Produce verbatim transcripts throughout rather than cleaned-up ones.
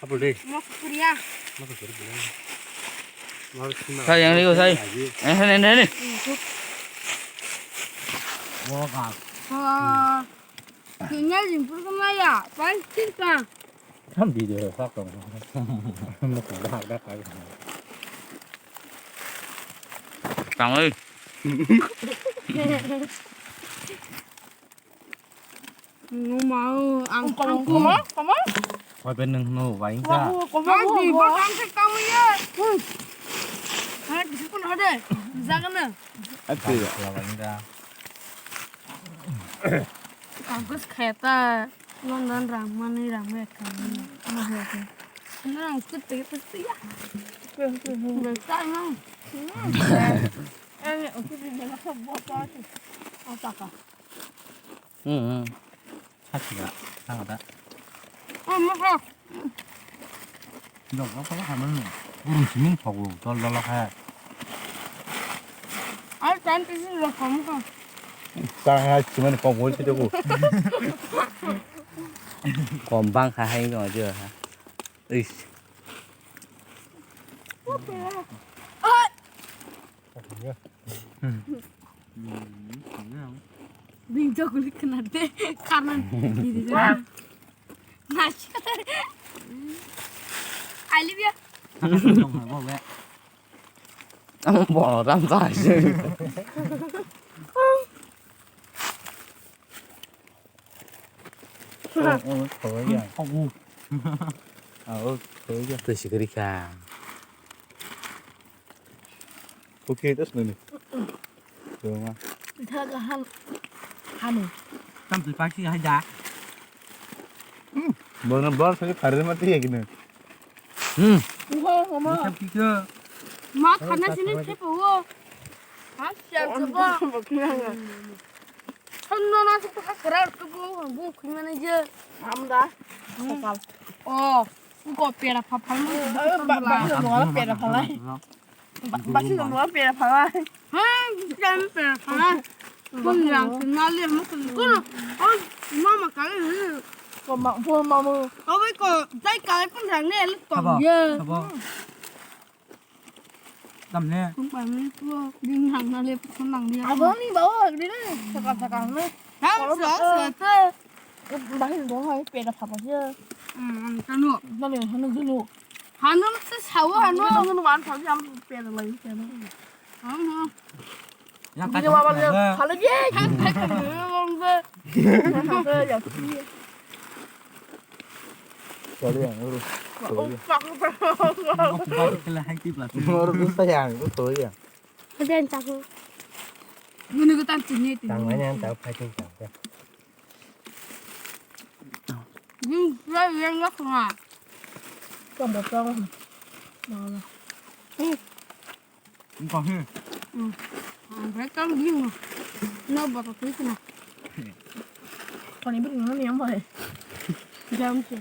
Apa deh? Sai, yang ni, sai. Eh, sini, sini. Wah, kini jemput kemana ya? Paling cinta. Kan video sak dong. Dak, dak, dak. Tang, oi. Numa, ang kong kong. Koma, koma. Koi ben nung nu waing sa. Koma, koma. Ang di ba ang sa kong ya. Hai, bisa pun ada. Jangan na. Aduh. Waing sa. Kagus kheta. London ramani ramai kami. Nang kut tege tege ya. Besar nang. Eh, aku di mana kau buat apa? Apa kah? Hmm. Hati ya, sangat tak? Oh, masa. Jok, apa lah kamu? Urus ini kau, tol tol kah? Ai, tan ti sin lo kom ko. Tang hai, cuman kom hoi sih tuh. Kom bang kha hai ko aja ha. Is. Ai. Bing jok lik kena de, kanan. Nasi kata. I love you. Ang bono ram ka se. Oh, oh, khawai ya. Oh, oh. Ah, oh, khawai ya. Twi sikri kha. Okay, tas nani. Roma. Thaga han. Hanu. Tam twi pasi hai da. Hmm. Bono bor sa khare mati ya kini. Hmm. Uho, mama. Bisa kisa. Ma khana sini thipo wo. Ha, siya thipo. Thon no na thipo ha kara thipo, bu khimane je. Hamda. Sokal. Oh, ko pera pha pha. Ba, ba, no pera pha lai. Ba, ba, no pera pha lai. Ha, kan pera pha lai. Kun yang kenal ya, mukun. Kun, oh, mama kali ni. Ko ma, ko mama. Awi ko, dai kali pun rang ne, lu tong ye. Sabo. Tam ne. Kun pa ni ko, ding hang na le, kun nang dia. Abo ni bawa, di na, saka saka na. Tam so so te. Bahin dong hai, pera pha pha ye. Hmm, kanu. Na le, hanu julu. Hanu se sawo hanu. Hanu man pha ye, am pera lai, pera. Hanu. Yang kacang. Bini wawal yang kacang. Kalau dia. Sorry yang urus. Sorry. Baru kita yang itu ya. Ada yang tahu. Ini kita sini. Tangannya yang tahu kacang tahu. Hmm, saya yang nggak kena. Tambah tahu. Mana? Hmm. Wngkha khe. Hmm. Ang bai tang di mo. No bottle twi khna. Koni bini no niyam bai. Jam se.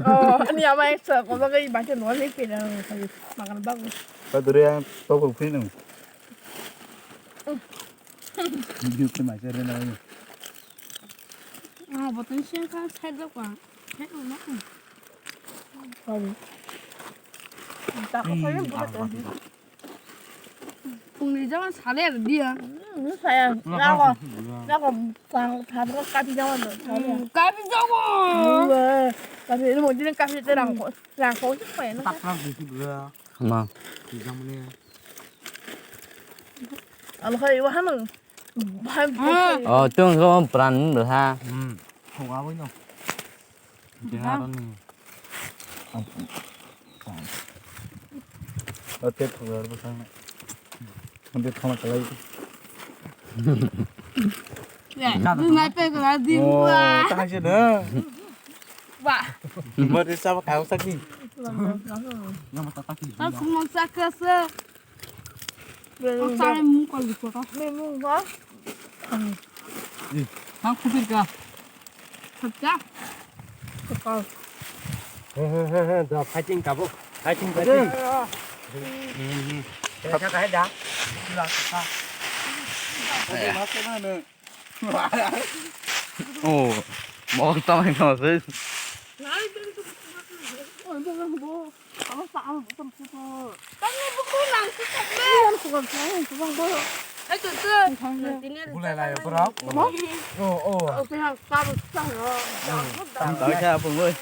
Oh, niyam bai sa ko ba gai ba se no le pe na ko makan ba ko. Ba dure ang to ko phi nang. Video ke ma se re na. Ah, bottle se ka sai do ka. Sai do na. Sorry. Tako saya buka tadi. Pungni jama sale dia. Hmm, saya. Nako, nako pang pang kapi jama do. Hmm, kapi jama. Kapi ini mau jadi kapi terang kok, terang kok sih kok enak. Tak pernah gitu dulu ya. Ma. Di zaman ini. Alo kali wahana. Oh, tung so pran bla. Hmm. Hoga boy no. Dia ron. Ote thogar bwsang na. Ote thona kalai. Ya, nai pe kala di. Oh, ta se na. Wa. Mo de sa ka sa ki. Yang mata ta ki. Aku mau sakit se. Ang sari mung kol di kota. Mung ba. Ang kupir ka. Kota. Kota. He he he he, da fighting ka bo. Fighting ka. Kota ka da. Sila kota. Oke, mas na ne. Oh, mau tamai no sih. Bulai lai, bro. Oh, oh. Tang tau kha pungoi.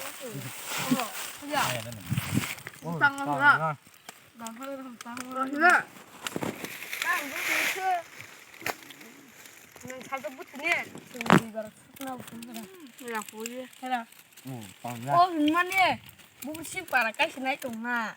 Oh, tang na. Oh, tang na. Oh, mane, bubu si para kaisa nai tong na.